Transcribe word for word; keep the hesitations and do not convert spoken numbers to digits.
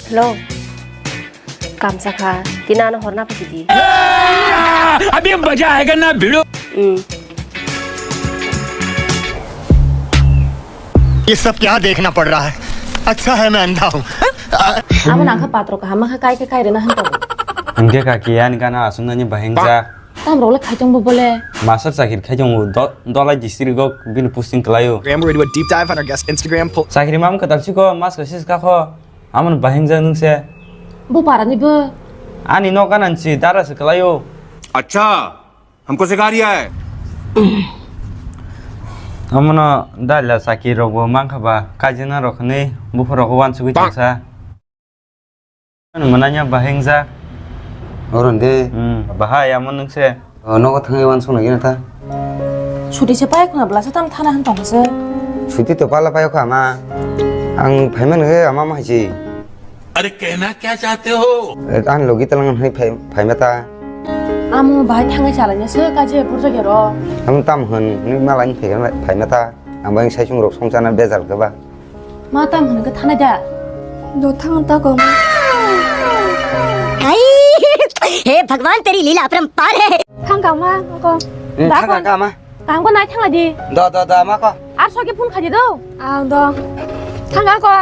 Hello. Kamsa kha, tini ano horna phaidi. Abhi maza aayega na bhido. Hmm. ये सब क्या देखना पड़ रहा है? अच्छा है मैं अंधा हूँ। Amo nangkha patro kaham kha kai khe kai rwna hwn tongo. Hwnkhe kaki ani gana aswk nani bahingja. Tam rok le khai tongbo bole. Master chakri khai tongo, do-, dolai district o bini posting kwlaio. Graham, we're gonna do a deep dive on our guest Instagram post. Chakri mam kwtal chiko, mas kwsis kakho. Amon bahingja nwng se. Bo para ni bo. Ani nok gana nsi dara se kwlaio. Acha, hamko sikha riya hai. Amono dala chakri rok bo mankha ba, kajina rok ni bupha rok wansugwi tongsa. Mananya bahingja. Oron de. Hmm, bahai amon nwng se. O, nogo thangwi wansuk nai gina ta. Suti se pai khuna bwlasa tam thana hwn tongkha se. Suti to pala paio kha ama. Ang phaiman khe ama ma hai se. अरे कहना क्या चाहते हो? Eh, ang logi talang hai phai, phaima ta. Amo bahai thangwi chalaina se kaje burja gero. Ang tam hwn ni malai phai, phaima ta. Ang bai sai sung rok song chana bejal khe ba. Ma tam hwn khe thanai da. Do thang ta ko ma. Hai, हे भगवान, तेरी लीला अपरंपार है। Thang ka ma ko. Hmm, da thang ko. Ka ma. Tang ko nai thang di. Do, do, do, ma ko. Ar soke phone khaidi do. Ah, do. Thang ka ko.